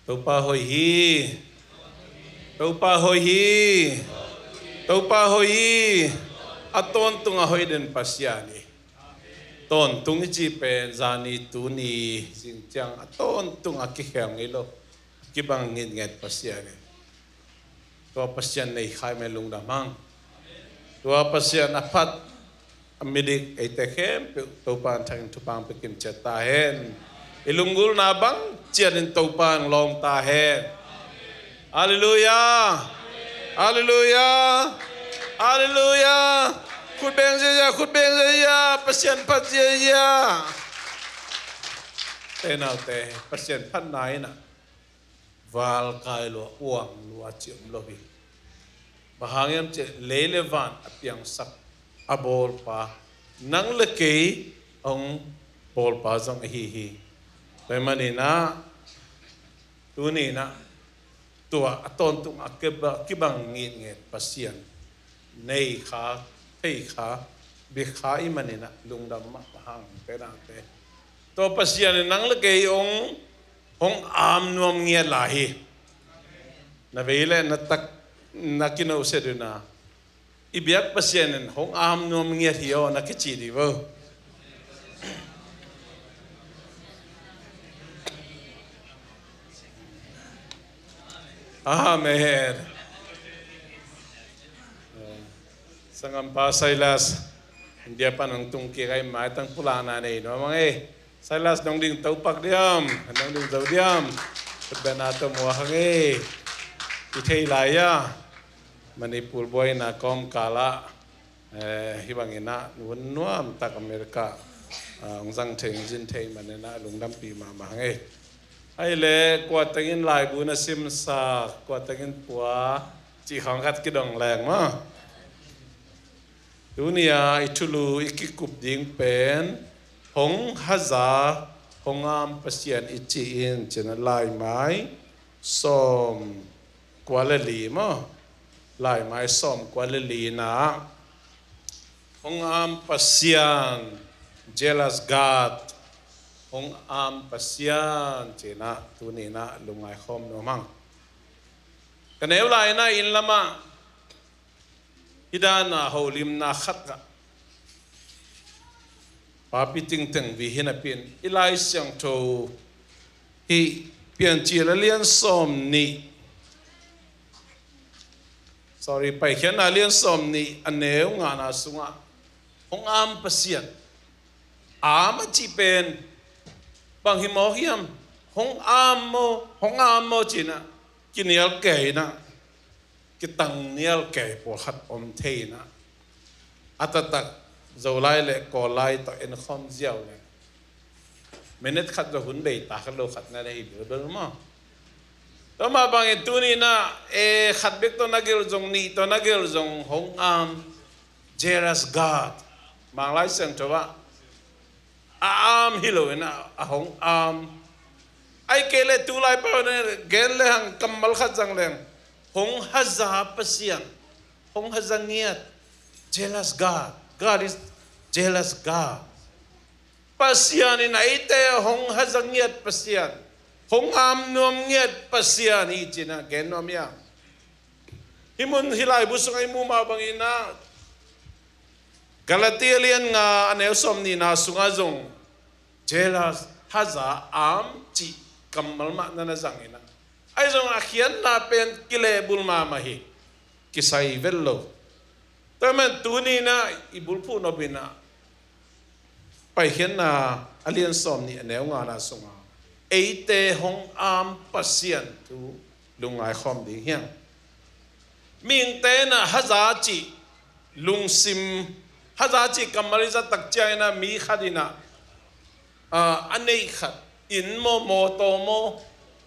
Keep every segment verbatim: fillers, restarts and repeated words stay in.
Topa hoih hi. Topa hoih hi. Topa hoih hi. A tawntung a hoih den Pasian hi. Tawntung i cih pen zani, tuni, zingciang a tawntung a kikhel ngei lo, a kibang ngitnget Pasian hi. Tua Pasian nei kha i mah lungdam hang. Tua Pasian a phat a midik eite khempeuh Topa in thangin thupha hong pia kim ciat ta hen. I lunggulhna bang ciatin Topa in lawng ta hen. Halleluiah. Halleluiah. Halleluiah. Khut beng ziazia, khut beng ziazia, Pasian phat ziazia. Te naute, Pasian phatna in ah val kai lua, uang lua cih om lo hi. Bang hang hiam cih leh lei le van a piangsak a bawlpa, nang le kei hong bawlpa zong ahi hi. Tua ahih manin ah tuni in ah tua a tawntung a kiba-, kibang ngitnget Pasian nei kha, thei kha, bia kha i hih manin ah lungdam mahmah hang, te naute. Tua Pasian in nang le kei hong, hong am nuam ngiat lai hi. Na vei le na tak, na kino se dun a, i biak Pasian in hong am nuam ngiat hi aw, na kici dih vo. Amen. Sanggampa Silas, India pan hong tung kik a, i maitang pulakna nei nuam hang ei. Silas, nong ding topak diam, nong ding zo diam. Khut beng a tawh mu hang ei. I thei lai a, Manipur buaina kawmkal ah, eh, hih bangin ah nuam, nuam tak America, ah, hong zang thei, hong zin thei manin ah lungdampih mahmah hang ei. Ahih leh kua tengin laibu na simsak, kua tengin pua cih khawng khat kidong leng maw. Tuni a i thulu i kikup ding pen hong haza, hong am Pasian i ci in, ci-in ah, Laimai sawm kua le li maw. Laimai sawm kua le li na ah hong am Pasian, jealous God, hong am Pasian ci-in ah tuni in ah lungngai khawm nuam hang. Ka neu lai-in ah inn lamah hih dan a holimna khat ah papi tingteng vi hi napi-in i Lai Siangtho hih Piancil a lian sawm nih, sorry, Paikhiatna a lian sawm nih a neu ngana sungah hong am Pasian, am a cih pen bang hi mawk hiam? Hong am maw, hong am maw ci-in ah kinial kei in ah, kitang nial kei pawlkhat om thei in ah, a taktak Zolai le Kawllai tawh en khawm ziau le minute khat zong hun bei ta kha lo khat na hi bilbel maw. Tua mah bangin tuni in ah, eh, khat bek tawh na gelh zong, nih tawh na gelh zong, hong am, jealous God. Manglai Siangtho ah a am hi lo in ah, a hong am. Ahih kei leh tu laipa gen le hang, kammal khat zang leng, hong haza Pasian, hong haza ngiat, jealous God. God is jealous God. Pasian in eite hong haza ngiat Pasian, hong am nuam ngiat Pasian hi ci-in ah gen nuam hi a. Hih mun, hih laibu sungah i muh mah bangin ah, Galati a lian nga a neu sawm nihna sungah zong jealous, haza, am cih kammal mah na na zang in ah, ahi zong a khiatna pen kilehbulh mahmah hi, kisai vet lo. Tua ahih manin tuni in ah i bulphuh nop in ah Paikhiatna a lian sawm nih a neu ngana sungah eite hong am Pasian thu lungngai khawm ding hi hang. Mihingte in ah haza cih lungsim, haza cih kammal i zat tak ciangin ah mi khat in ah, ah, a neih khat, inn maw, mawtaw maw,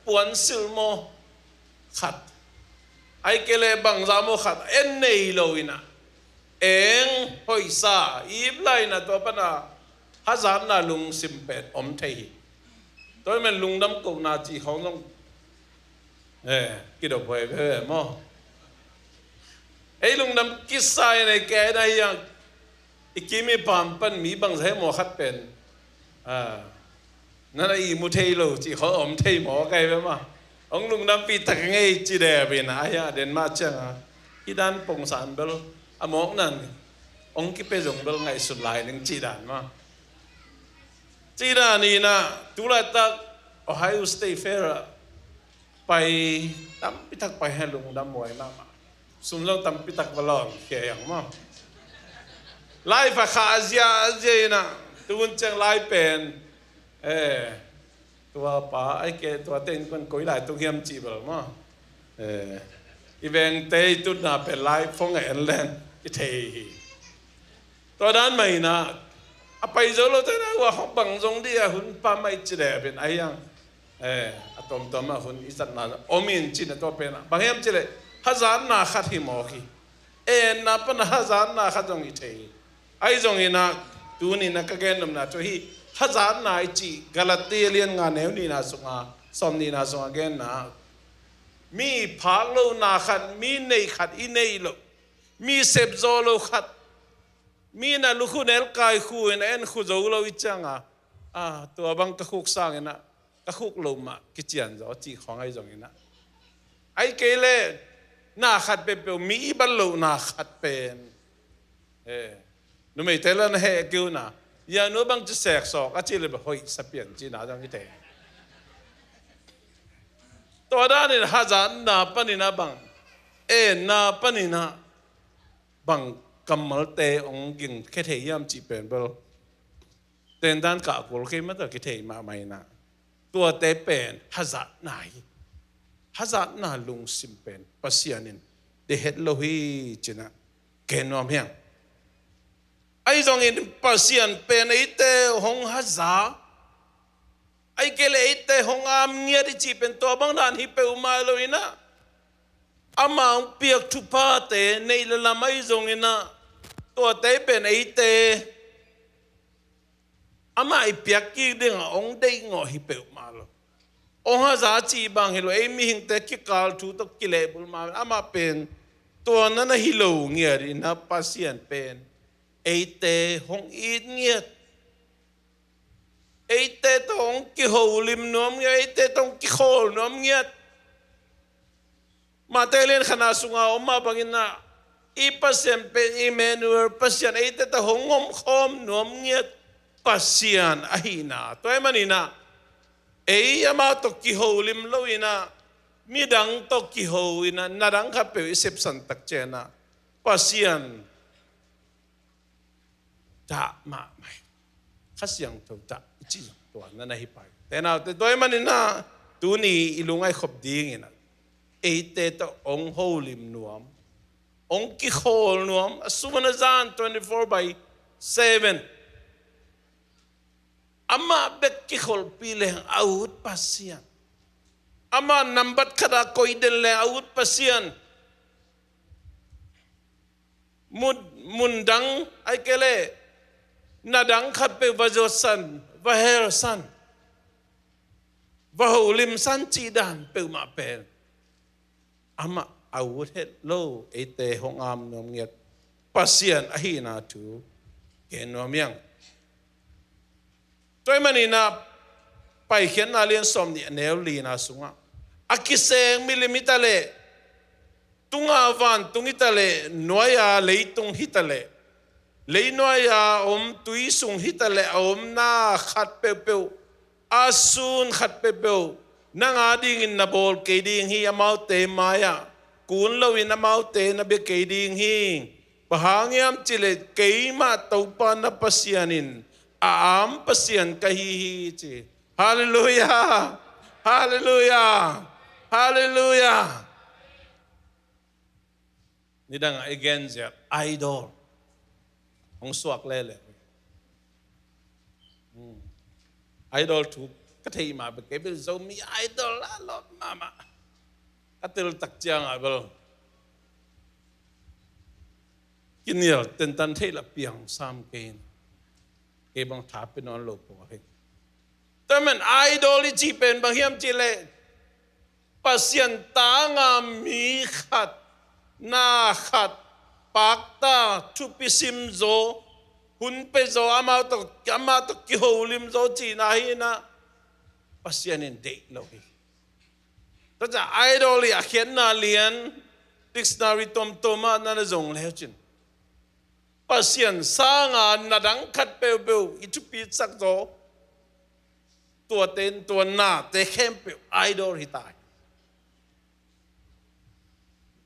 puansilh maw, khat, ahih kei leh bangzah maw khat en nei lo in ah, eng hoihsa ip lai in ah, tua pan a hazatna lungsim pen om thei hi. Tua ahih manin lungdam kohna cih khawng zong, eh, kidop huai veve maw. Ei lungdam kisa in ah, ei kei na hi a, i kim i pam pan mi bangzah heh maw khat pen, ah, na na ihmu thei lo cih khawng om thei maw, kai ve maw. Hong lungdampih tak ngei ci debin a, ahi a den mah ciang a, hih dan pongsan bel a mawk nan hong kipia zong bel ngaihsun lai ning ci dan mah. Ci dan in a, tu laitak Ohio State Fair ah pai tampi tak pai hen, lungdam huai mahmah. Sum zong tampi tak va lawng khia hiang maw. Lai va khah a zia a zia in a, tu hun ciang lai pen, eh, tua pa, ai ke, tua te in kuan koi lai tung hiam cih bel maw. Eh, i vengte i tutna pen lai phone en len i thei hi. Tua dan mah in a, a pai zo lo te na, hua hong bang zong dih a, hun pha mah i ci debin a hiang. Eh, a tuamtuam a hun i zatna om in cih na, tua pen a bang hiam cih leh hazatna khat hi mawk hi. Enna pan a hazatna khat zong hi thei hi. Ahi zongin a, tuni in a ka gen nopna thu hi, hazatna i cih Galati lian nga neu nihna sunga, sawm nihna sunga genna, mi phak lohna khat, mi neih khat i neih loh, mi sepzawh lo khat, mi na lukhu nelkai khu in a en khu zo lo i ciang a, a, tua bang ka khuk sangin a, ka khuk lo mah kician zaw cih khawng ahi zongin a, ai kei leh na khat peuhpeuh mi i bat lohna khat pen, eh, numeite la na heh kei un a, ya nu bang ci seksawk a cih leh bel hoih sa pian cihna zong i thei. Tua dan in hazatna panin a bang, enna panin a bang kammalte hong gingkhia thei hiam cih pen bel tentan kah kul kei mah tawh kithei mahmah in a, tuate pen hazatna hi. Hazatna lungsim pen Pasian in deih het lo hi cih na gen nuam hiang. Ahi zongin Pasian pen eite hong haza, ai kei leh eite hong am ngiat i cih pen tua bang dan hi peuhmah lo in a, ama hong piak thuphate neih le lam ahi zongin a, tuate pen eite amah i piak kik dingah hong deih ngawh hi peuhmah lo. Hong haza cih bang hi lo, ei mihingte kikal thu tawh kilehbulh mah, amah pen tua na na hi lo ngiat in a, Pasian pen eite hong it ngiat. Eite tawh hong kiholim nuam ngiat, eite tawh hong kikhawl nuam ngiat. Mate lian khatna sunga om mah bangin a, i Pasian pen Emmanuel, Pasian eite tawh hong omkhawm nuam ngiat Pasian ahihna. Tua ahih manin a, ei amah tawh kiholim lo in a, midang tawh kiho in a, na dang khat peuh i sepsan tak ciang a, Pasian dah mahmah hi. Kha Siangtho dah i cih zong tua na na hi pah hi. Te naute, tua ahih manin a, tuni i lungngaih khop dingin a, eite tawh hong holim nuam, hong kikhawl nuam, a sun a zan twenty-four by seven. Amah bek kikholhpih leng a ut Pasian. Amah nambat khat a koih den leng a ut Pasian. Mun, mun dang, ai kei leh na dang khat peuh va zuatsan, va helsan, va holimsan cih dan peuhmah pen amah a ut het lo, eite hong am nuam ngiat Pasian ahihna thu gen nuam hiang. Tua ahih manin a, Paikhiatna lian sawm nih a neu lina sungah, a kiseng milim hi ta leh, tunga vantung hi ta leh, nuai-a leitung hi ta leh, leinuai-a om tui sung hi ta leh, a omna khat peuhpeuh, a sun khat peuhpeuh nang adingin na bawl kei ding hi, amaute mai-ah kun loin amaute na bia kei ding hi. Bang hang hiam cih leh keimah Topa na Pasian in a am Pasian ka hi hi, ci. Halleluiah! Halleluiah! Halleluiah! Nidang a i gen ziau idol hong suak lele. Hmm. Idol thu ka theih mah bek, kei bel Zomi Idol a lawp mahmah. Ka tel tak ciangah bel kinial tentan theih lah piang sam kei in. Kei bang tha pia nawn lo pua hi. Tua man idol i cih pen bang hiam cih leh Pasian tanga mi khat, na khat, pakta, thupi sim zaw, hun pia zaw, amah tawh, amah tawh kiholim zaw cihna hi in a, Pasian in deih lo hi. Tua ciang idol i a khiatna lian dictionary tuamtuam ah na na zong le uh cin, Pasian sanga na dang khat peuhpeuh i thupitsak zaw, tuate in tua nate khempeuh idol hi ta hi.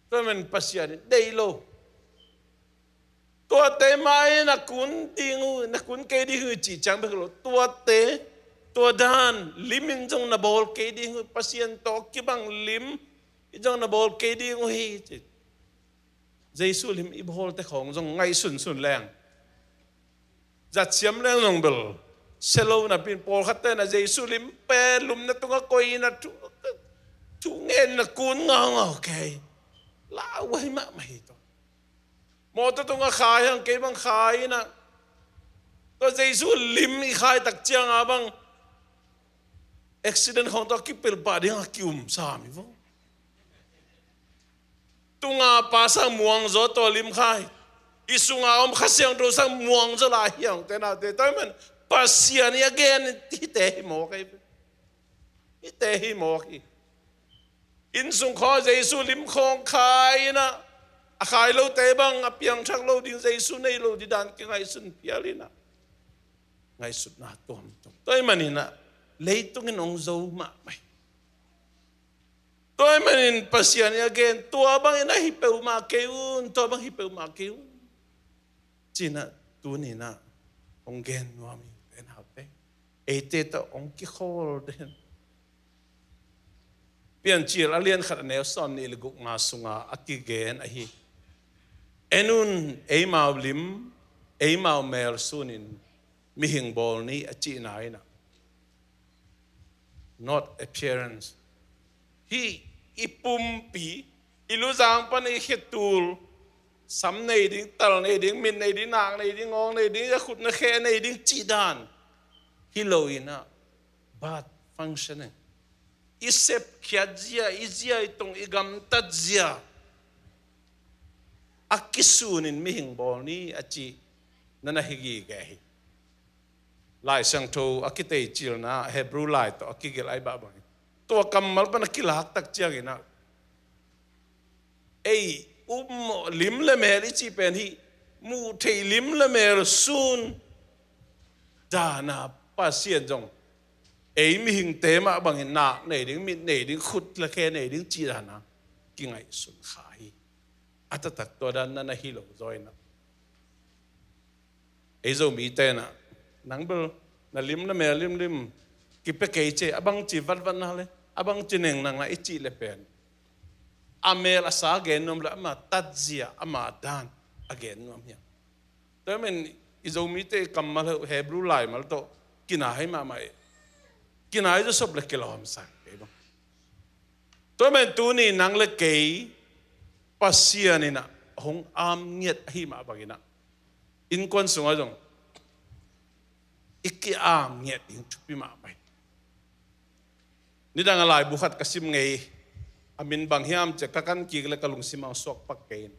Tua man Pasian in deih lo. Tuate mah in na kun ding uh, na kun kei ding uh cih ciang bek lo. Tuate, tua dan lim in zong na bawl kei ding uh, Pasian tawh kibang lim in zong na bawl kei ding uh hi ci. Jesu lim i bawlte khawng zong ngaihsunsun leng, zatsiam leng zong bel sia lo napi in, pawlkhatte na Jesu lim pen lumna tungah koih in a thu, thu ngen na kun ngaungau kei. Lauhuai mahmah hi tua. Mawtaw tungah khai hang, kei bang khai in a, tua Jesu lim i khai tak ciang a bang accident khawng tawh a kipelh pah ding a ki-um sam hi vo. Tunga pa sang muang zaw tua lim khai. I sunga om Kha Siangtho sang muang zaw lai hi hang, te naute. Tua man Pasian i a gen hite hi mawk hi. Hite hi mawk hi. Inn sung khawng Jesu lim khawng khai in a, a khai lote bang a piangthak lo ding, Jesu nei lo ding dan kingaihsun phial in a, ngaihsutna tuamtuam. Tua ahih manin a, leitung in hong zo mahmah hi. Tua ahih manin Pasian i a gen, tua bangin a hi peuhmah kei un, tua bang hi peuhmah kei un, ci-in a tuni-in a hong gen nuam hi, te naute. Eite tawh hong kikhawl den. Piancil a lian khat a neu sawmnih le gukna sunga a kigen ahi. En un, eimau lim, eimau mel sunin mihing bawl ni, a cihna in a, not appearance. Hih i pumpi, i luzang pan i khetul, sam nei ding, tal nei ding, mit nei ding, nak nei ding, ngawng nei ding, a khut na khe nei ding cih dan hi lo in a, but functioning. I sepkhiat zia, i zia i tung, i gamtat zia a kisunin mihing bawl ni a cih na na hi gige hi. Lai Siangtho a kiteicilna Hebrew lai tawh a kigelh ahih bang bangin, tua kammal pan a kilak tak ciangin a, ei um lim le mel i cih pen hih muh theih lim le mel sun dan a, Pasian zong ei mihingte mah bangin nak nei ding, mit nei ding, khut le khe nei ding cih dan a kingaihsun kha hi. A taktak tua dan na na hi lo zaw in a, ei Zomite in a, nang bel na lim na mel limlim kipia kei ci, a bangci vatvatna le a bangci nengnangna i cih le pen, a mel a sa a gen nuam le ama tatzia, ama dan a gen nuam hi a. Tua ahih manin i Zomite i kammal, Hebrew laimal tawh kinai mahmah hi. Kinai zaw sop le kilawm sa kei bang. Tua ahih manin tuni nang le kei Pasian in a hong am ngiat ahih mah bangin a, innkuan sungah zong i ki-am ngiat ding thupi mahmah hi. Nidang a laibu khat ka sim ngei, a min bang hiam ci-a ka kan kik le ka lungsim ah suak pak kei in.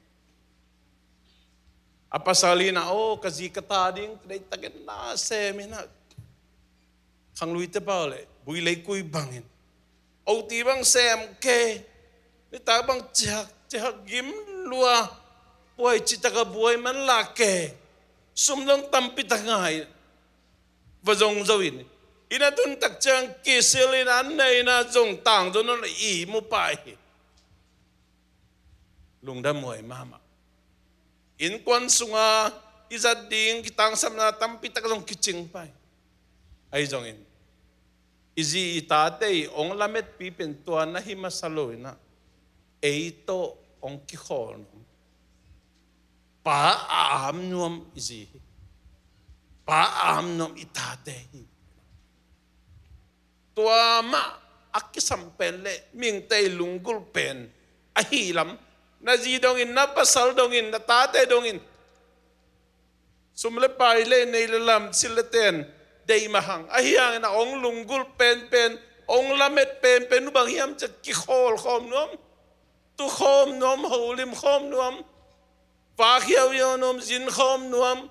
A pasal in a, aw, ka zi ka ta ding deihtakin na sem in a, khangluite pau le builei kui bangin, oti bang sem kei, nitak bang cihak cihak gim lua, buai citak a buai man la kei, sum dong tampi tak ngai, va zong zo in, inn a tun tak ciang kisil in an nei in a zong tang zo nawn i mu pai hi. Lungdam huai mahmah. Innkuan sunga i zat ding kitangsapna tampi tak zong kicing pai. Ahi zongin i zi i tate i hong lametpi pen tua na hi masa lo in a, ei tawh hong kikhawl nuam, pa a am nuam i zi hi. Pa a am nuam i tate hi. Tua mah a kisam pen le mihingte i lunggulh pen ahi lam, na zi dongin, na pasal dongin, na tate dongin, sum le pai le nei le lam, sil le ten deih mah hang, ahi hangin a hong lunggulh penpen, hong lamet penpen uh bang hiam ci-a kikhawl khawm nuam, tu khawm nuam, holim khawm nuam, vak hiauhiau nuam, zin khawm nuam,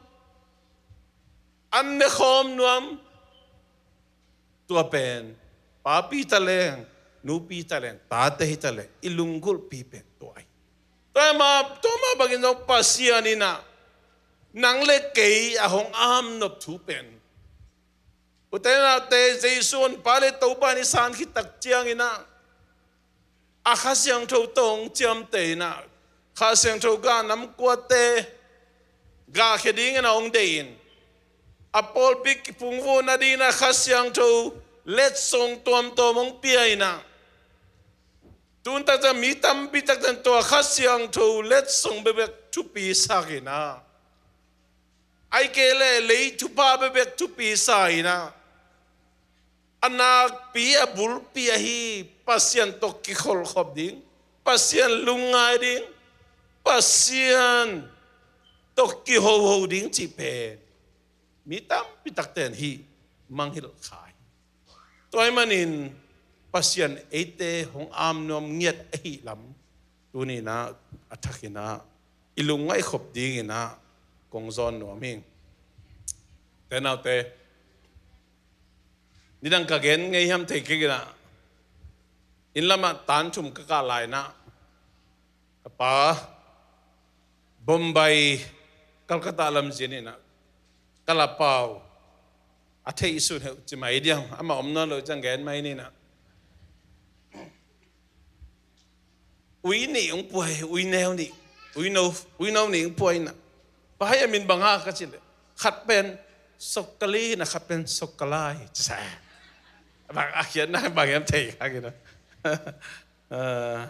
an ne khawm nuam. Tua pen papi taleng, nupi taleh, tate hi taleh, i lunggulhpi pen tua hi. Tua mah, tua mah bangin zong Pasian in ah nang le kei a hong amnop thu pen, ute naute, Jesu honpa le Topa in i san khit tak ciangin ah, a Kha Siangtho tawh hong ciamteh in ah, Kha Siangtho gah nam kuate gahkhia dingin ah hong deih in, a pawlpi kiphungvuh nadingin ah Kha Siangtho letsong tuamtuam hong pia in ah, tun takte mi tampi takte in tua Kha Siangtho letsong bekbek thupi sak in ah, ahih kei leh lei thupha bekbek thupi sa in ah, a nakpi a bulpi ahi Pasian tawh kikholhkhop ding, Pasian lungngai ding, Pasian tawh kihoho ding cih pen mi tampi takte in hih mangngilh kha hi. Tua ahih manin Pasian eite hong amnuam ngiat ahih lam tuni in ah a thak in ah i lungngaih khop dingin ah kong zawn nuam hi. Ute naute, nidang ka gen ngei hiam thei kei in ah, inn lamah tan thum ka kah lai in ah, ka pa Bombay, Calcutta lamzin in ah, ka la pau, a theih sun heuh ci mai diam, amah om nawn lo ciang gen mai ni in ah. Ui nih hong pua hi, ui neu nih, ui no, ui no nih hong pua in ah, pa, hih a min bang a ka cih leh, khat pen Sokkali in ah, khat pen Sokkalai ci sa. Bang a khiatna bang hiam thei kha kei in ah. Ah,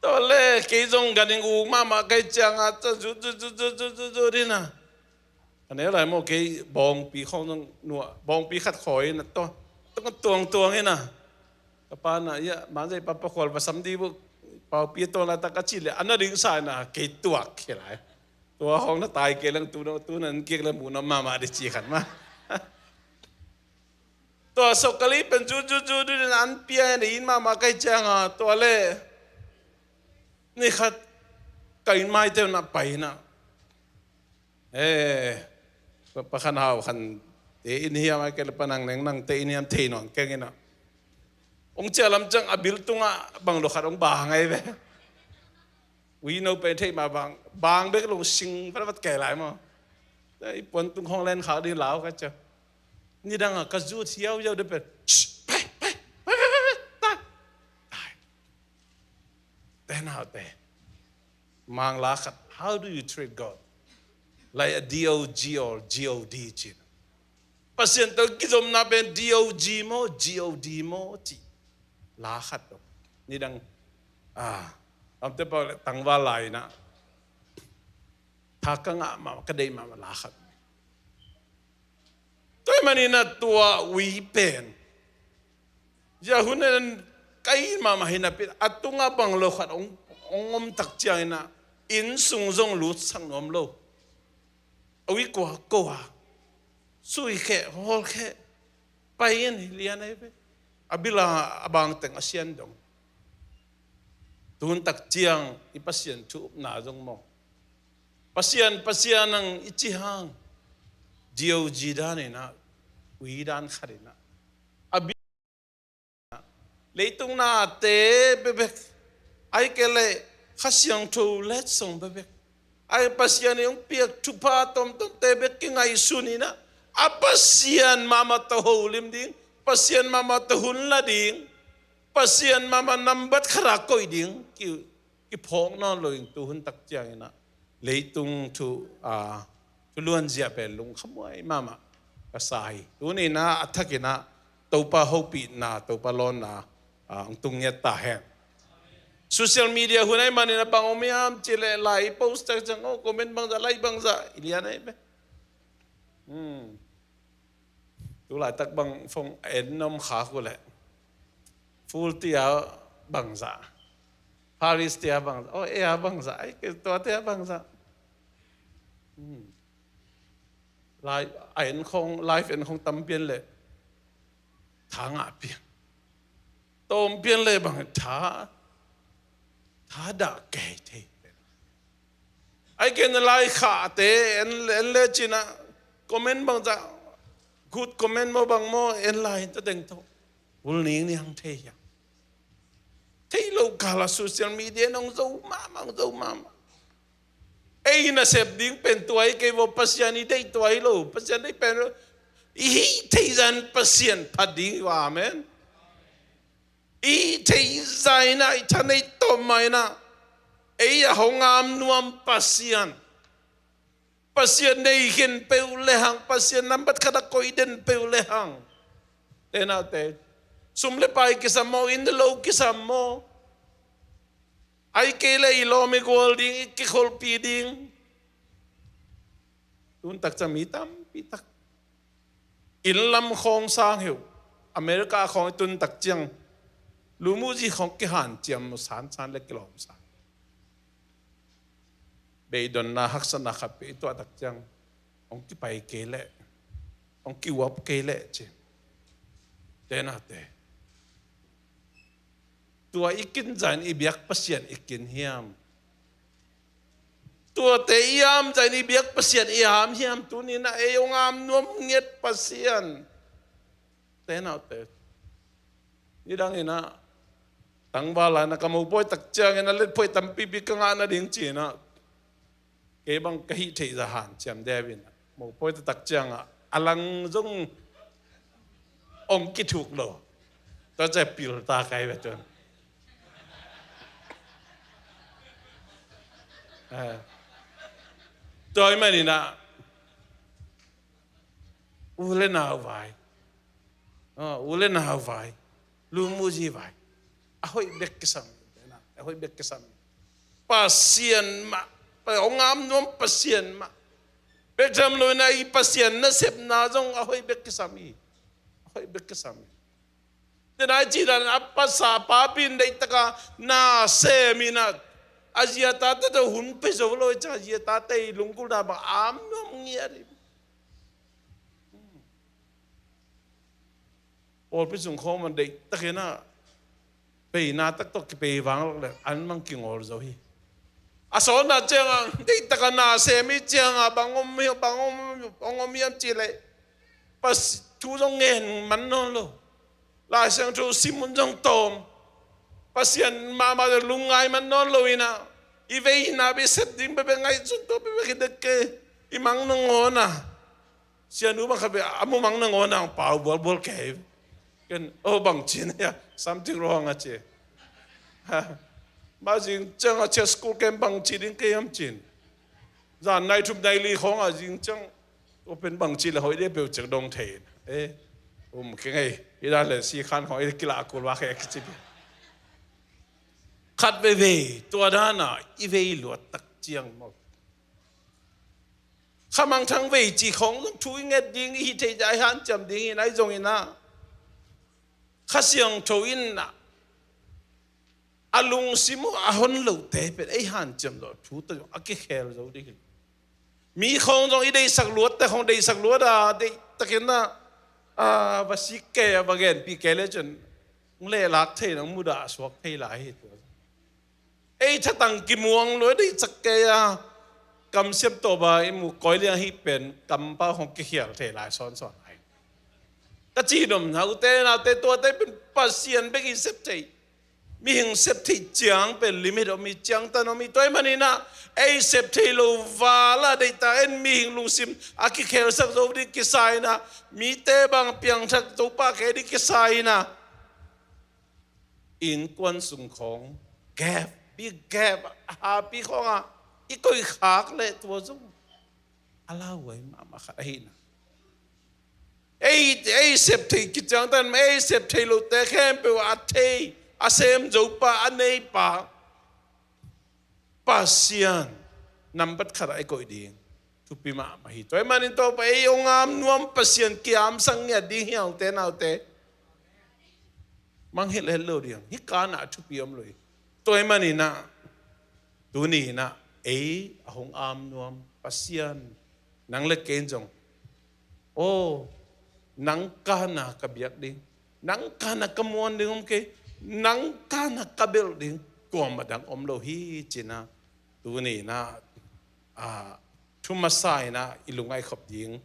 tua leh kei zong ganhing uk mahmah ka hih ciangin ah, zut zut zut zut zut zut zut in ah, a neu lai maw, kei bawngpi khawng zong nuah, bawngpi khat khawi in ah, tua, tua tuangtuang in ah, ka pa in ah, "Ia, Mang Zei pa, pakhual va sam dih buk, paupi a tuang laitak," a cih leh a na ding sa in ah kei tuak khia lai. Tua hong na tai kei leng, tu na, tu na an kik leh mu nuam mahmah ding ci khat mah. Tua Sokkali pen zut zut zut zut in an pia in ah, inn mahmah ka hih ciangin ah, tua leh ni khat ka inn maite un ah pai in ah, eh, Pa, Pa Khan Hau Khan te inn hiam, ahih kei leh Pa Nang Neng Nang te inn hiam thei nawn keng in ah, hong ciah lam ciang a bil tungah banglo khat hong bang ahi ve. Ui no pen thei mah bang, bang bek lo, sing vatvat kei lai maw. I puan tung khawng len khak ding lau ka cia. Nidang a ka zut hiauhiau deuh pen, "Shh, pai, pai, pai, pai, pai, tai." Ute naute, Mangla khat, "How do you treat God? Like a D O G or G O D?" ci. Pasian tawh kizopna pen D O G maw, G O D maw cih la khat tawh. Nidang, ah, amte pau leh tangval lai in ah, tha ka ngah mah, ka deih mah, mah la khat. Tua ahih manin ah tua ui pen, zia hun in ka inn mahmah hi napi in, a tungah banglo khat hong, hong om tak ciangin ah, inn sung zong lutsak nuam lo. A ui kua ko a, sui kheh, hawl kheh, pai in, hi lian ahi ve. A bil a, a bang teng a sian dong. Tuhun tak ciang i Pasian thu upna zong maw, Pasian, Pasian nang i ci hang, D O G dan in ah, ui dan khat in ah, a bi-, leitung nate bekbek, ahih kei leh Kha Siangtho letsong bekbek, ahih Pasian in hong piak thupha tomtomte bek kingaihsun in ah, a Pasian mahmah tawh holim ding, Pasian mahmah tawh hun la ding, Pasian mahmah nambat khat a koih ding ki, kiphawk nawn lo in, tuhun tak ciangin ah leitung thu, a, thu luanzia pen lungkhamhuai mahmah ka sa hi. Tuni in ah a thak in ah Topa hopihna, Topa lawnna, a, hong tung ngiat ta hen. Social media hun ahih manin ah bang om hiam cih leh, lai post tak ciang, oh, comment bangzah, like bangzah, i lian ahi ve. Hmm. Tu laitak bang phone en om khak uh leh, full tia bangzah, Paris tia bangzah, oh, ei a bangzah, ei, kei tua tia bangzah. Hmm. Lai, a en khong, live en khong tam pian leh, tha ngah pian. Tawm pian leh bang tha, tha dah kei thei. Ahih kei leh lai khahte en, en le cin ah, comment bangzah, good comment maw bang maw, en lai in ta deng tawh, bul ning ni hang thei hiam. kala social media in hong zo mahmah, hong zo mahmah. Ei nasep ding pen tua hi kei vaw, Pasian i deih tua hi lo. Pasian deih pen i hih theih zah in Pasian phat ding hi vaw. Amen. I hih theih zah in ah, i thaneih tawh mah in ah, ei a hong am nuam Pasian, Pasian nei khin peuh le hang, Pasian nambat khat a koih den peuh le hang, te naute, sum le pai kisam maw, inn le lo kisam maw, ahih kei leh i lawm i gual ding, i kikholhpih ding. Tun tak ciang mi tampi tak inn lam khawng sang hi uh, America khawng i tun tak ciang, lumuhzi khawng kihanciam uh, sansan le kilawm sang. Beidonna haksatna khat peuh i tuah tak ciang, hong kipai kei leh, hong kiuap kei leh ci. Te naute, tua i kin zah in i biak Pasian i kin hiam? Tuate i am zah in i biak Pasian i am hiam? Tuni in ah ei hong am nuam ngiat Pasian, te naute. Nidang in ah tangval lai in ah ka mopawi tak ciangin ah letphuai tampipi ka ngah nading ci in ah, kei bang ka hih theih zah hanciam deuh in ah, mopawi tak ciang ah a lang zong hong kithuk lo. Tua ciang pil ta kai ve tuan. Eh. Tua ahih manin ah, u le nau vai, ah, u le nau vai, lumuhzi vai, a hoih bek kisam, a hoih bek kisam. Pasian mah, hong am nuam Pasian mah. Bek tham lo in ah, i Pasian nasepna zong a hoih bek kisam hi. A hoih bek kisam hi. Te nai ci dan a pasa papi in deihtak a na sem in ah, a zi a tate tawh hun pia zo lo hi ciang, a zi a tate i lunggulhna bang am nuam ngiat hi. Pawlpi sung khawng man deihtak in ah, peina tak tawh kipei vang lok leh an mang kingawl zo hi. A sawtna ciang ah, deihtak a na sem i ciang ah, bang om hi, bang om, bang om hiam cih leh, Pas-, thu zong ngen man nawn lo. Lai Siangtho sim hun zong tawm. Pasian mahmah zong lungngai man nawn lo in ah, i veina bek sep ding bek bek ngaihsun tua bek bek hi dek kei. I mang nangawn a, sianu bang khat bek a mumang nangawn a, pau bualbual kei. Ken, oh, bang ci na hia, something wrong a ci. Ha. Mah zing ciang a chia school ken bang ci ding kei hiam cin. Zan nai thum nai li khawng a zing ciang, tua pen bang ci le hoih deuh peuh ciang dong thei. Eh, um kei ngei, i dan le si khan khawng i kilah a kul vak he kici pi. Khat veivei, tua dan a i vei luat tak ciang maw. Kha mangthang vei ci khawng zong thu i nget ding, i hih theih zah i hanciam ding hi, ahi zongin ah, Kha Siangtho in ah, a lungsim uh a hon lote pen ei hanciam zawh thu tawh zong a kikhel zo ding hi. Mi khawng zong i deihsak luatte khawng deihsak luat a, deihtakin ah, a, va sik kei a, va genpih kei le cin, hong lehlak thei, nang mudah suak thei lai hi tua. Ei thatang kimuang lua, deihsak kei a, kamsiam tawh ba i mu kawi liang hi pen, kampau hong kikhial thei lai sawnsawn lai. Ka cih nopna, ute naute, tuate pen Pasian bek i sep thei. Mihing sep theih ciang pen limit om hi, ciangtan om hi. Tua ahih manin ah, ei sep thei lo val a deihtak en mihing lungsim a kikhelsak zo ding kisa in ah, mite bang piangthak zo pah kei ding kisa in ah, innkuan sung khawng gap, big gap, a hapi khawng ah i koih khak leh tua zong a lauhuai mahmah khat ahihna. Ei, ei sep thei kiciangtan, ei sep thei lote khempeuh a thei, a sem zo pa, a nei pa, Pasian nambat khat ah i koih ding thupi mahmah hi. Tua ahih manin Topa ei hong am nuam Pasian kiamsak ngiat ding hi, ute naute. Mangngilh het lo ding, hih kan ah thupi om lo hi. Tua ahih manin ah, tuni in ah, ei a hong am nuam Pasian, nang le kei in zong, aw, nang kan ah ka biak ding, nang kan ah ka muan ding om kei, nang kan ah ka belh ding kuamah dang om lo hi, ci-in ah, tuni in ah, a, thu masa in ah i lungngaih khop ding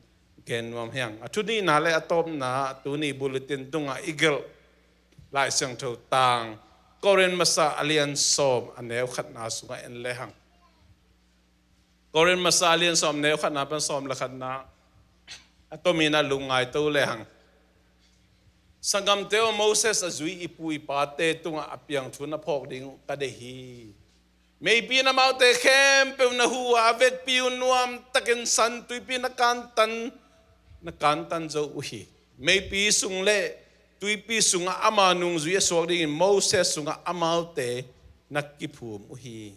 gen nuam hi hang. A thu nihna le a tawpna, tuni bulletin tungah i gelh Lai Siangtho tang, Korin masa a lian sawm a neu khatna sungah en lehang. Korin masa a lian sawm a neu khatna pan sawm le khatna a tomin a lungngaito lehang. Sanggamte aw, Moses a zui i pu i pate tungah a piang thu na phawk ding uh ka deih hi. Meipi in amaute khempeuh na huh a, a vekpi uh nuamtakin San Tuipi na kantan, na kantan zo uh hi. Meipi sung le tuipi sungah ama nungzui a suak dingin Moses sungah amaute na kiphum uh hi.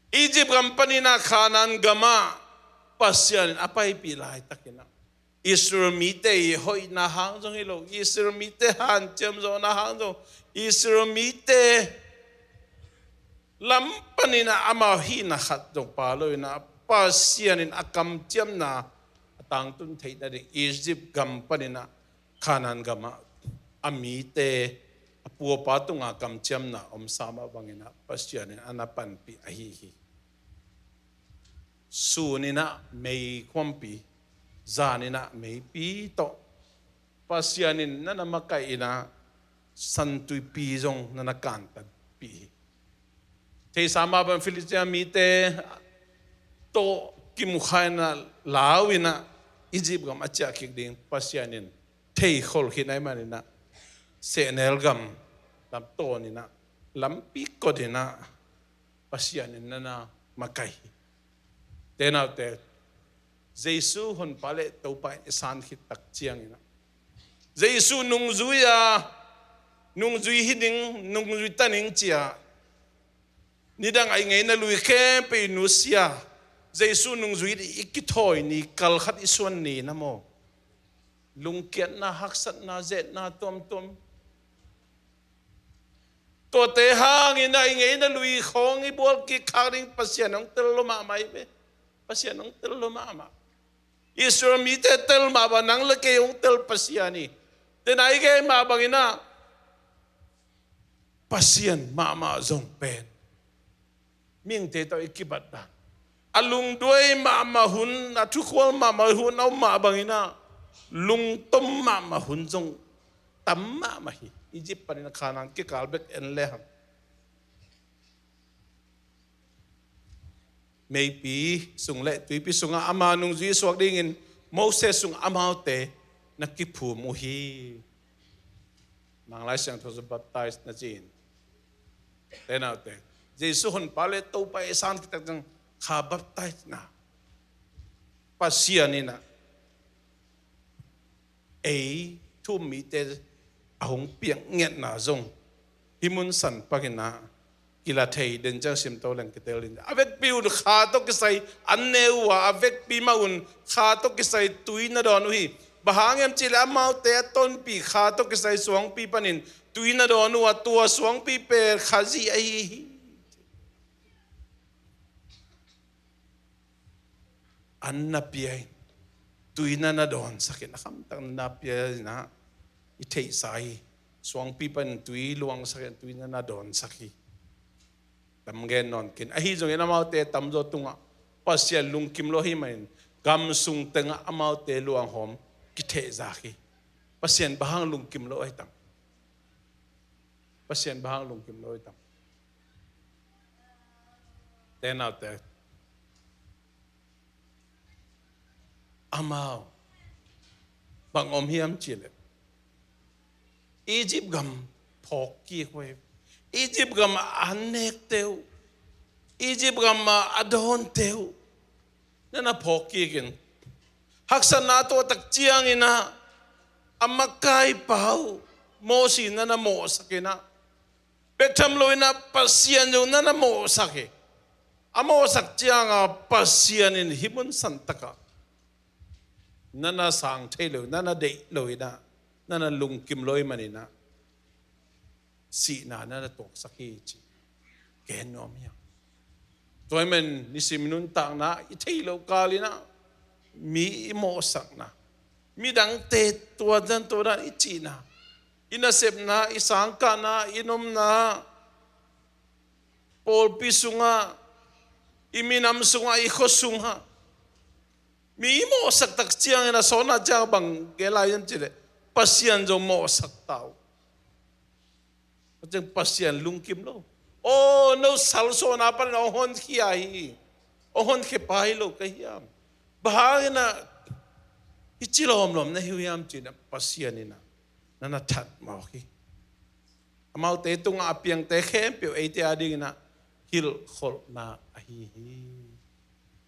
Egypt gam panin ah Kanaan gamah Pasian in a paipih laitakin ah Israel mite i hoihna hang zong hi lo, Israel mite hanciam zawhna hang zong, Israel mite lam panin ah amau hihna khat zong pha lo in ah Pasian in a kamciamna a tangtun theih nading Egypt gam panin ah Kanaan gamah a mite a pu a pa tunga kamciamna omsa mah bangin ah Pasian in a na panpih ahi hi. Sun in ah meikhuampi, zan in ah meipi tawh Pasian in na na makaih in ah San Tuipi zong na na kantanpih hi. Theihsa mah bang Filistia mite tawh kimukhai in ah lau in ah Egypt gam a ciah kik ding Pasian in theikhol khin ahih manin ah sehnel gam lam tawn in ah lampi kot in ah Pasian in na na makaih hi. Te naute, Jesu honpa le Topa in i san khit tak ciangin ah Jesu nungzui a, nungzui hi ning, nungzui ta ning ci-a nidang a i ngeina lui khempeuh i nusia, Jesu nungzui i kithawi ni, kal khat i suan ni na maw? Lungkiatna, haksatna, zetna tuamtuam. Tuate hangin ah i ngeina lui khawng i bual kik khak ding Pasian hong tel lo mahmah hi ve. Pasian hong tel lo mahmah. Israel mite tel mah bang, nang le kei hong tel Pasian hi. Tena i gen mah bangin ah Pasian mahmah zong pen mihingte tawh i kibat dan, a lungduai mahmah hun, a thukhual mahmah hun a om mah bangin ah lungtom mahmah hun zong tam mahmah hi. Egypt panin ah Kanaan kikal bek en lehang, meipi sung le tuipi sungah ama nungzui suak dingin Moses sung amaute na kiphum uh hi. Manglai Siangtho sung baptize na ci-in, te naute, Jesu honpa le Topa i san khit tak ciang kha baptize na Pasian in ah ei thu-um mite a hong piak ngiatna zong hih mun san pakin ah kila thei den ciang simto leng kitel in, a vekpi un kha tawh kisai an ne uh a, a vekpi mah un kha tawh kisai tui na dawn uh hi. Bang hang hiam cihleh amaute a tonpih kha tawh kisai suangpi panin tui na dawn uh a, tua suangpi pen Khazih ahi hi. An na pia in, tui na na dawnsak in, a khamtak na pia in ah i theihsa hi. Suangpi pan tui luangsak in, tui na na dawnsak hi. Tam gen nawn kei in. Ahi zongin amaute tamzaw tungah Pasian lungkim lo ahih manin gam sung tengah amaute luanghawm kithehzak hi. Pasian bang hang lungkim lo ahi tam? Pasian bang hang lungkim lo ahi tam? Te naute, amau bang om hiam cihleh Egypt gam phawk kik uh hi. Egypt gam a an nekte uh, Egypt gam a dawnte uh na na phawk kik in, haksatna tuah tak ciangin ah a makaipa uh Mosi na na mawhsak in ah, bek tham lo in ah Pasian zong na na mawhsak hi. A mawhsak ciangin Pasian in hih mun santakah na na sang thei lo, na na deih lo in ah, na na lungkim lo ahih manin ah sihna na na tuaksak hi ci gen nuam hi hang. Tua ahih manin nisim i nuntakna i theih loh kal in ah mi i mawhsakna, midangte tua dan tua dan i cihna, i nasepna, i sangkahna, i nomna, pawlpi sungah, i minam sungah, i khua sungah mi i mawhsak tak ciangin a sawtna ciang bang gen lai hiam cihleh Pasian zong mawhsak ta uh. Tua ciang Pasian lungkim lo. Aw, no salsawhna panin hong honkhia hi, hong honkhia pa hi lo ka hiam? Bang hangin ah hih ci lawmlawm na hi uh hiam ci-in ah Pasian in ah na na that mawk hi. Amaute tungah a piangte khempeuh eite adingin ah hilhkholhna ahi hi.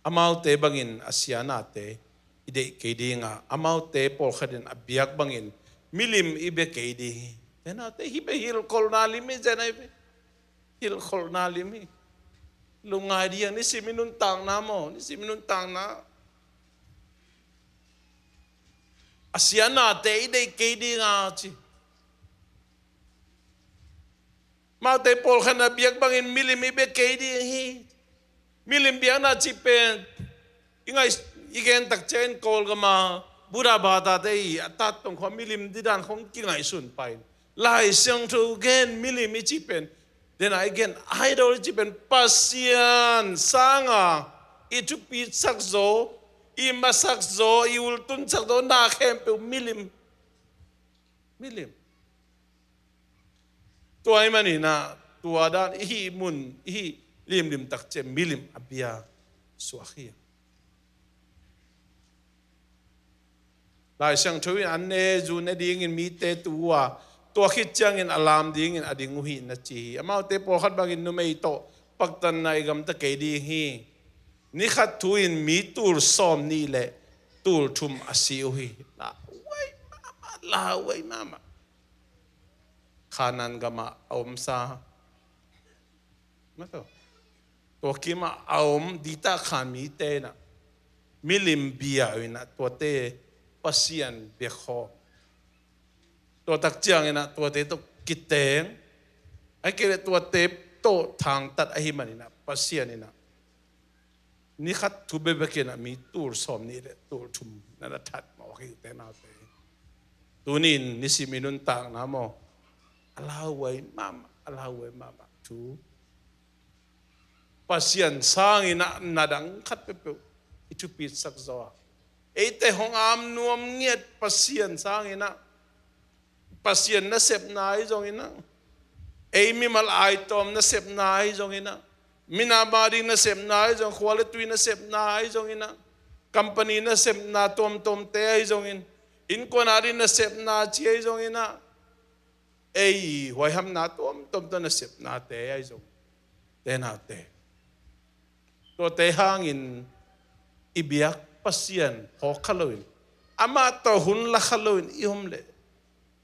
Amaute bangin a sia nate i deih kei ding a, amaute pawlkhat in a biak bangin milim i bia kei ding hi. Te naute, hih bia hilhkholhna lim hi zen ahi ve. Hilhkholhna lim hi. Lungngai ding hi hang, nisim i nuntakna maw, nisim i nuntakna. A sia nate i deih kei ding a ci. Amaute pawlkhat in a biak bangin milim i bia kei ding hi. Milim biakna cih pen i ngaih, i gen tak ciangin Kawlgam a Buddha bata te i a tat tong khawng milim ding dan khawng kingaihsun pah in, Lai Siangtho gen milim i cih pen, den a i gen idol i cih pen Pasian sanga i thupi sak zaw, i masak zaw, i ultun sak zaw na khempeuh milim. Milim. Tua ahih manin ah, tua dan i hih mun, i hih limlim tak ciang milim a bia suak hi. Lai Siangtho in an ne zu ne dingin mite tu uh a, tua khit ciangin a lam dingin a ding uh hi na ci hi. Amaute pawlkhat bangin numei tawh paktanna i gamta kei ding hi. Ni khat thu in mi tul sawm nih le tul thum a si uh hi. Lauhuai mahmah, lauhuai mahmah. Khanaan gamah a omsa, maw, tua kimah a om dita khan mite in ah milim bia uh in ah tuate Pasian biakkhawm. Tua tak ciangin ah tuate tawh kiteng, ahih kei leh tuate tawh thangtat ahih manin ah Pasian in ah ni khat thu bekbek in ah mi tul sawm nih le tul thum na na that mawk hi, u te nau te. Tuni in nisim i nuntakna maw, a lauhuai mahmah, a lauhuai mahmah thu. Pasian sangin ah na dang khat peuhpeuh i thupi sak zaw a, eite hong am nuam ngiat Pasian sangin ah, Pasian nasepna ahi zongin ah, ei mimal aitawm nasepna ahi zongin ah, minam a ding nasepna ahi zong, khua le tui nasepna ahi zongin ah, company nasepna tuamtuamte ahi zongin, innkuan a ding nasepna ci ahi zongin ah, ei huaihamna tuamtuam tawh nasepnate ahi zong, u te nau te, tuate hangin i biak Pasian phawk kha loin, amah tawh hun la kha loin i om leh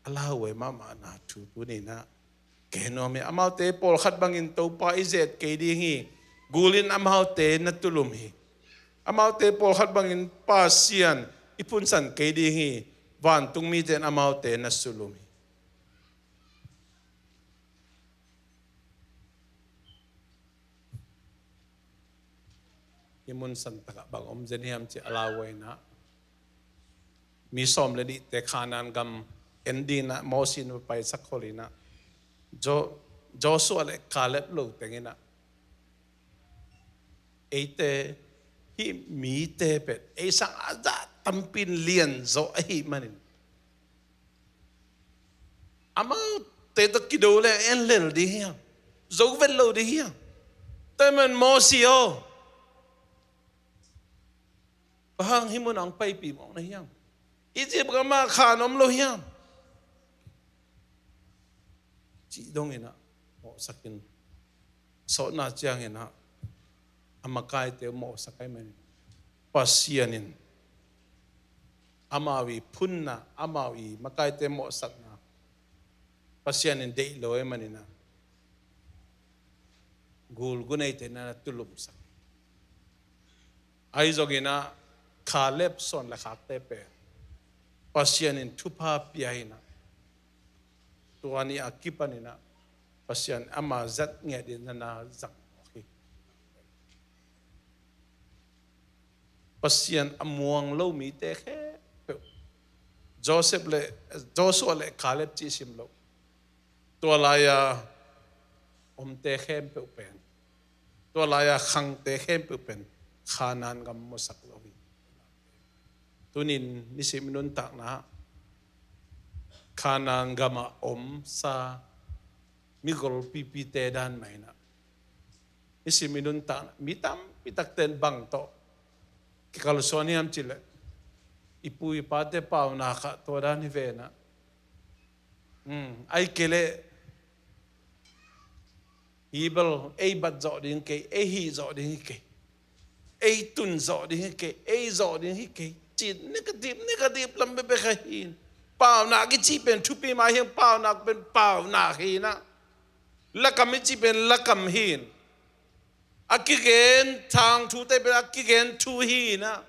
a lauhuai mahmahna thu tuni in ah gen nuam hi. Amaute pawlkhat bangin Topa i zet kei ding hi. Gul in amaute na tulum hi. Amaute pawlkhat bangin Pasian i phunsan kei ding hi. Vantung mite in amaute na sulum hi. Hih mun santakah bang om zen hiam cih a lauhuai in ah, mi sawm le nihte Khanaan gam en dingin ah Mosi in va paisak khol in ah, Jo-, Joshua le Caleb lo teng in ah, eite hih mite pen ei sang a zah tampi in lian zaw ahih manin, amaute tawh kido leng en lel ding hiam? Zo vet lo ding hiam? Tua ahih man Mosi aw, bang hang hih mun ah hong paipih mawk na hiam? Egypt gam ah khan om lo hiam? Cih dongin ah mawhsak in, sawtna ciangin ah a makaite uh mawhsak ahih manin, Pasian in amau i phunna, amau i makaite mawhsakna Pasian in deih lo ahih manin ah gul guneite na na tulumsak. Ahi zongin ah Caleb suan le khakte pen Pasian in thupha pia in ah, tua ni a kipan in ah Pasian ama zat ngiat in na na zang mawk hi. Pasian a muang lo mite khempeuh, Joseph le, Joshua le Caleb cih sim lo, tua lai-a omte khempeuh pen, tua lai-a khangte khempeuh pen Khanaan gam musak lo hi. Tunin nisim i nuntakna Khanaan gamah omsa Mi golpipite dan mah inah, i sim i nuntakna mi tampi takte in bang tawh kikalsuan hiam cih leh, i pu i pate paunak ah tua dan hi ve inah. Ahih kei leh, hi bel ei bat zawh ding hi kei, ei hih zawh ding hi kei, ei tun zawh ding hi kei, ei zawh ding hi kei, ci-in negative, negative lam bekbek ahi in. Paunak i cih pen thupi mah hi hang, paunak pen paunak hi inah, lakam i cih pen lakam hi in. A kigen thangthute pen a kigen thu hi inah.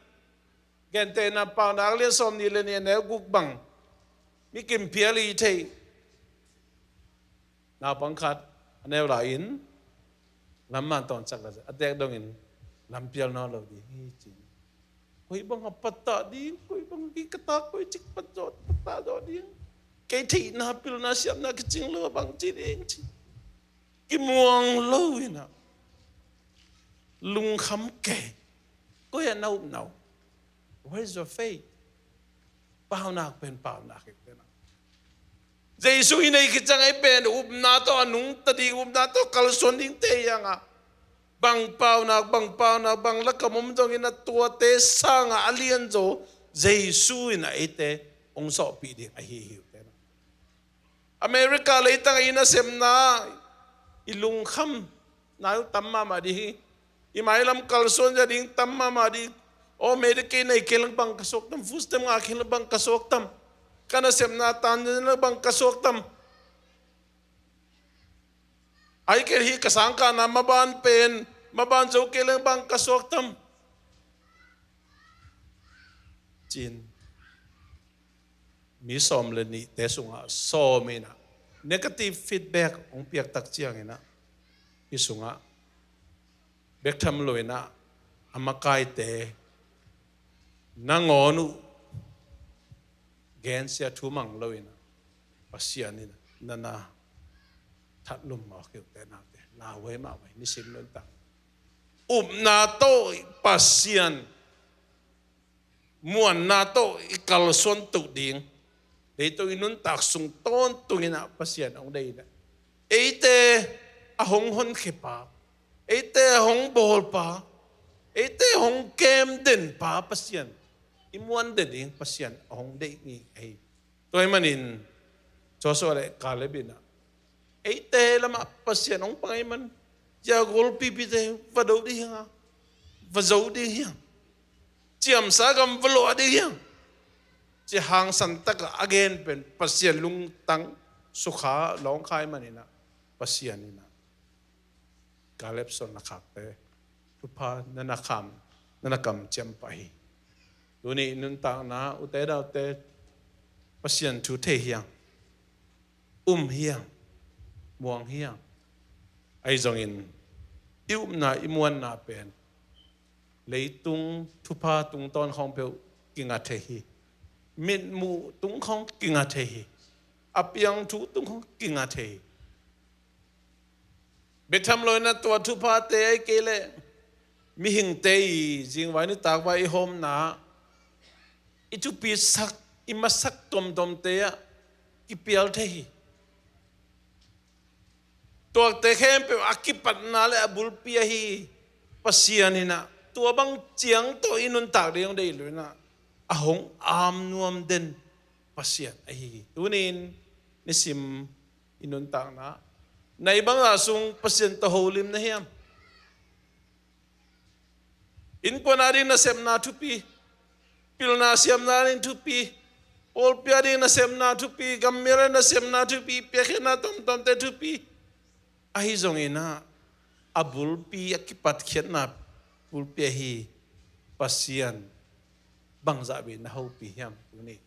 Gentehna, Paunak lian sawmnih le nih, a neu guk bang, mi kimphial i thei naupang khat a neu lai-in lam man tawncak la, a tek dongin lampial nawn lo ding hi ci. Koi bang a pattah ding, koi bang a kikatah, koi cik pat zawh, pattah zawh ding, kei theihna, pilna, siamna kicing lo a bang ci ding ci. Kimuang lo inah, lungkham kei. Koi ah na upna uh? Where is your faith? Paunak pen paunak hi pen ah. Jesu i nei khit ciang ei pen upna tawh a nungta ding, upna tawh kalsuan dingte hi hang a, bang paunak, bang paunak, bang lakam om zongin a, tuate sangah a lianzaw Jesu inah eite hong zawhpih ding ahi hi uh pen ah. America leitang ah i nasepna, i lungkham nai uh tam mahmah ding hi. I mailam kalsuan zia ding tam mahmah ding. Aw, Medicaid nei kei leng bang ka suak tam, food stamp ngah kei leng bang ka suak tam, ka nasepna tan leng bang ka suak tam, ahih kei leh hih ka sangkahna maban pen maban zo kei leng bang ka suak tam, ci-in mi sawm le nihte sungah sawm inah negative feedback hong piak tak ciang inah, hih sungah bek tham lo inah a makaite nangawn uh gensia thu mang lo inah, Pasian inah na na thatlum mawk hi uh pen ah, te lauhuai mahmah hi. Nisim nuntak upna tawh Pasian muanna tawh i kalsuan tuh ding, leitungah i nuntak sung tawntung inah Pasian hong deih inah, eite a hong honkhia pa, eite a hong bawl pa, eite a hong kem den pa Pasian, i muan den ding Pasian a hong deih ngei ahi. Tua ahih manin Joshua le Caleb inah eite lamah Pasian hong pang ahih man, zia golpipite va do ding hi hang a, va zo ding hi hang, ciamsa gam va luah ding hi hang, ci hangsan takah a gen pen Pasian lungtang sukha lawngkhai man inah, Pasian inah Caleb suan na khakte thupha na na kham, na na kamciam pah hi. Tuni nuntakna ute daute Pasian thu thei hi hang, um hi hang, muang hi hang. Ahi zongin i upna, i muanna pen leitung thupha tungtawn khawng peuh kinga thei hi. Mitmuh tung khawng kinga thei hi. A piang thu tung khawng kinga thei hi. Bek tham lo inah tua thuphate ahih kei leh mihingte i zingvai nitakvai i hawmna, i thupisak, i masak tuamtuamte ah kipial thei hi. Tuate khempeuh a kipatna le a bulpi ahi Pasian inah, tua bang ciang tawh i nuntak ding hong deih lo inah, a hong am nuam den Pasian ahi hi. Tuni-in nisim i nuntakna nai bangzah sung Pasian tawh holim na hiam? Innkuan a ding nasepna thupi, pilna siamna ding thupi, pawlpi a ding nasepna thupi, gammial a ding nasepna thupi, piakkhiatna tuamtuamte thupi. Ahi zongin ah, a bulpi, a kipatkhiatna bulpi ahi Pasian bangzah bek na hopih hiam tuni?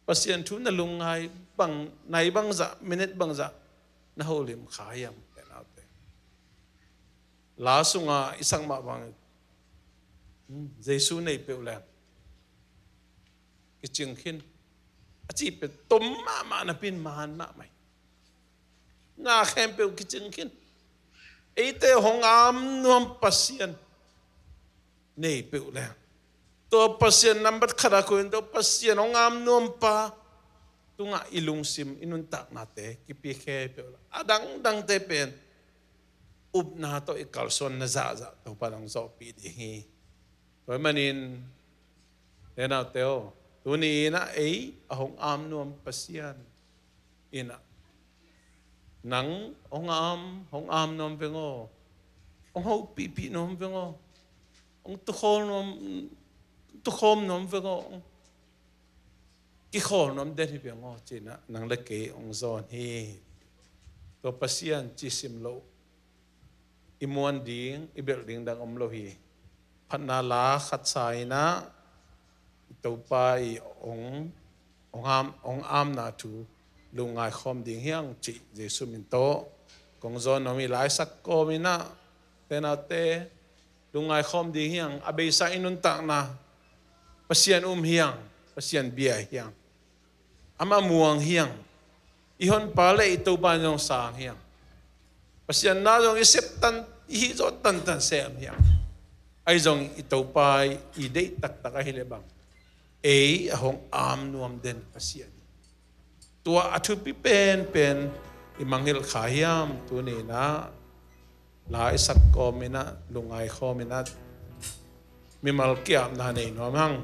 Pasian thu na lungngai bang, nai bangzah, minute bangzah na holim kha hiam, ute naute? La sungah i sak mah bang, hmm, Jesu nei peuh leng kicing khin a cih pen tom mahmah napi-in man mahmah hi. Na khempeuh kicing khin. Eite hong am nuam Pasian nei peuh leng, tua Pasian nambat khat a koih in, tua Pasian hong am nuam pa, tungah i lungsim, i nuntaknate kipia khempeuh, a dangdangte pen upna tawh i kalsuanna zahzah Topa'n hong zawhpih ding hi. Tua ahih manin, te naute aw, tuni in ah ei a hong am nuam Pasian in ah nang hong am, hong am nuam veng aw, hong hopihpih nuam veng aw, hong tukhawm nuam, tukhawm nuam veng aw, hong kikhawl nuam den hi veng aw, ci-in ah nang le kei hong zawn hi. Tua Pasian ci sim loh i muan ding, i belh ding dang om lo hi. Phatna la khat sa in ah i Topa i hong, hong am, hong amna thu lungngai khawm ding hi hang, cih Jesuh min tawh kong zawn nuam hi. Laisak kawm in ah, te naute, lungngai khawm ding hi hang. A beisa i nuntakna Pasian um hi hang, Pasian bia hi hang. Amah muang hi hang. I Honpa le i Topa in zong sang hi hang. Pasian na zong i sep tan, i hih zawh tantan sem hi hang. Ahi zong i Topa i deih taktak ahih leh bang, ei a hong am nuam den Pasian. Tua a thupi penpen i mangngilh kha hiam? Tuni in ah laisak kawm in ah, lungngai khawm in ah, mimal ki-apna nei nuam hang.